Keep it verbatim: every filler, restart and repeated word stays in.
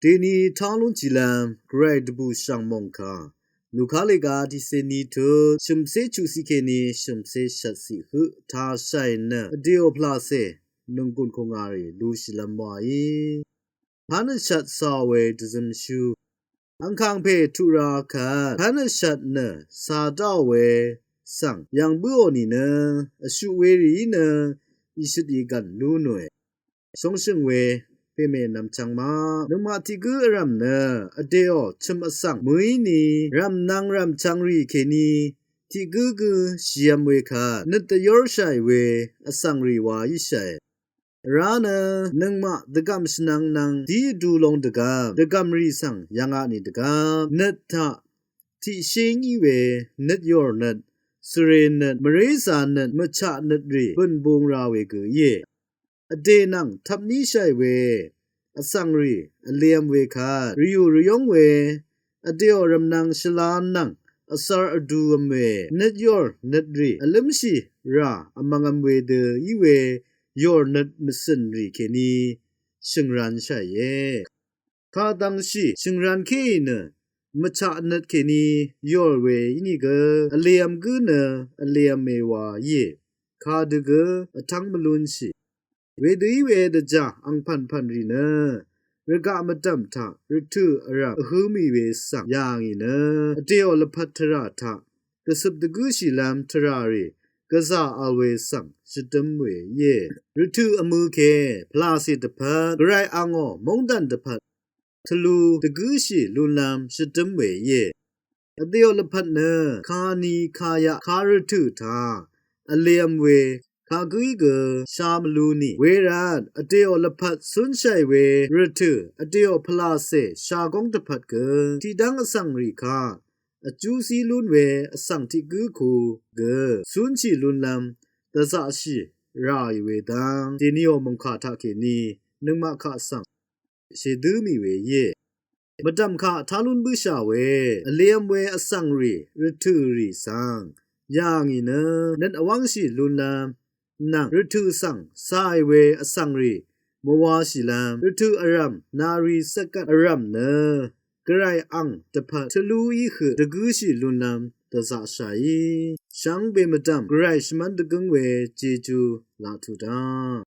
Dèni tá lúnshìlv́m gvray dvbùshv̀ng mòngkà Luka lèga tiqsè ni tut shø̀msé chuqsiq kèní shø̀msé shvtciq høq tashàì nø vdèò pvlacè nònggùn kùngà rì lushìlv́m wàí. Pán vshvt cà we dvzømshú angkàng pè tuq ra kvt pán vshvt nø cà dáò we svng yv̀ng bǿò nìnø vshuq we rìí nø ìshøt ìgv̀n lú nòe. Shóngshø̀ng we pèmè nvmchvng maq nøngmaq tiq gǿ vrv̀m nø vdèò chø̀m vsvng mø̀í ni rv̀mnv̄ng rv̀mchv̄ng rì kèní tiq gǿ gǿ shìv̄m we kvt nøt dvyórshàì we vsvng rì wa íshàe. Vrá nø nøngmaq dvgv̀m shvnvng nvng dí vdu long dvgv̀m dvgv̀m rì svng yv̀ngaq ni dvgv̀m nøt taq tiqshé ngí we nøt yòr nøt svre nøt mvrézā nøt mvchaq nøt rì bø̀n būng ra we gø íe. Vdè nvng tvpníshàì we vsvng rì vlev̄m we kvt rìyù rvyóng we vdèò rv̀mnv̄ng shvlā nvng vsvr vduv̄m we nøt yòr nøt rì vlǿmshì rà vmv̄ngv̄m we dø í we yòr nøt mvcø̀n rì kèní shø̀ngranshàìe. Kadvngshì shø̀ngrankéì nø mvchaq nøt kèní yòr we ínìgø vlev̄m gǿ nø vlev̄m we wa íe. Kadø gø vtv́ng mvlúnshì. Wedø í we dvjà angpv̀npv̀n rì nø rvgaq mvdv̀m taq rvtø̀ vrv̀m vhǿ mì we svng yà ngì nø vdèò lvpat tvrà taq dvcøp dvgǿshìlv́m tvrà rì gvzà vl we svng shvdǿm we íe. Rvtø̀ vmø̄ ke pvlàcè dvpvt gvray angò móngdàn dvpvt tvlu dvgǿshì lunlv́m shvdǿm we íe. Vdèò lvpat nø kani kayaq karvtø̀ taq vlev̄m we kagǿí gø sha mvlu nì. Wervt vdèò lvpat cúnshàì we rvtø̀ vdèò pvlàcè shagóng dvpvt gø tiqdv́ng vsvng rì kaq vjú zí lún we vsvng tiq gǿ ku gø cúnshì lunlv́m dvzaqshì ràì we dv́ng dèniò mòngkà taqkèní nøngmaq kaq svng shèdǿ mì we íe. Mvdv̀m kaq tá lún bǿshà we vlev̄m we vsvng rì rvtø̀ rì svng yà ngì nø nøt vwv́ngshì lunlv́m nvng rvtø̀ svng càì we vsvng rì mvwashìlv́m rvtø̀ vrv̀m nari cvkvt vrv̀m nø gvray ang dvpvt tvlú í høq dvgǿshì lunlv́m dvzaqshàí. Shvngbe mvdv̀m gvray shvmv́n dvgǿng we jejú laq tuq dá.